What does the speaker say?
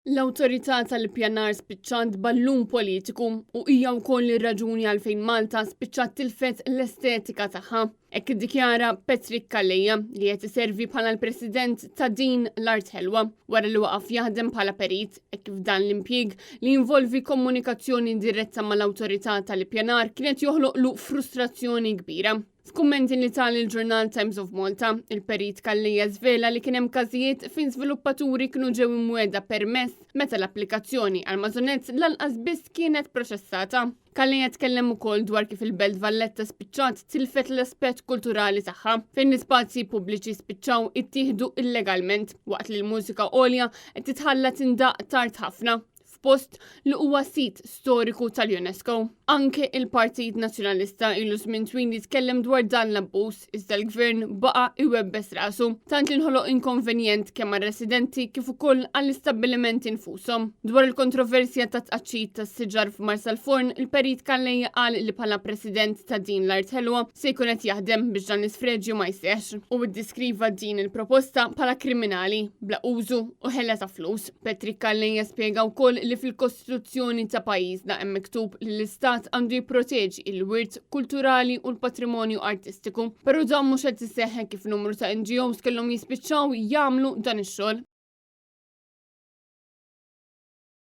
L-Awtorità tal-Ippjanar spiċċat ballun politiku u hija wkoll ir-raġuni għalfejn Malta spiċċat tilfet l-estetika tagħha. Hekk iddikjara Patrick Calleja li qed iservi bħala l-President ta' din l-Art Ħelwa wara li waqaf jaħdem bħala perit hekk kif dan l-impjieg li jinvolvi komunikazzjoni diretta mal-Awtorità tal-Ippjanar kienet joħloqlu frustrazzjoni kbira. F'kummenti li ta lill-ġurnal Times of Malta, il-Perit Calleja żvela li kien hemm każijiet fejn żviluppaturi kienu ġew imwiegħda permess meta l-applikazzjoni għal mażonett lanqas biss kienet proċessata. Calleja tkellem ukoll dwar kif il-Belt Valletta spiċċat tilfet l-aspett kulturali tagħha, fejn l-ispazji pubbliċi spiċċaw ittieħdu illegalment waqt li l-mużika għolja qed titħalla tindaqq tard ħafna f'post li huwa sit storiku tal-UNESCO. Anke il-Partit Nazzjonalista ilu żmien twil jitkellem dwar dan l-abbuż iżda l-gvern baqa' iwebbes rasu tant li nħoloq inkonvenjent kemm għar-residenti kif ukoll għall-istabbilimenti nfushom. Dwar il-kontroversja ta' tqaċċit tas-siġar f'Marsalforn, il-Perit Calleja qal li bħala President ta' din l-art ħelwa se jkun qed jaħdem biex dan l-isfreġju ma jseħħx u ddeskriva din il-proposta bħala kriminali, bla użu u ħela ta' flus. Patrick Calleja spjega wkoll li fil-Kostituzzjoni ta' pajjiżna hemm miktub li l-Istat għandu jipproteġi il-wirt kulturali u l-patrimonju artistiku, però dan mhux qed iseħħ kif numru ta' NGOs kellhom jispiċċaw jagħmlu dan ix-xogħol.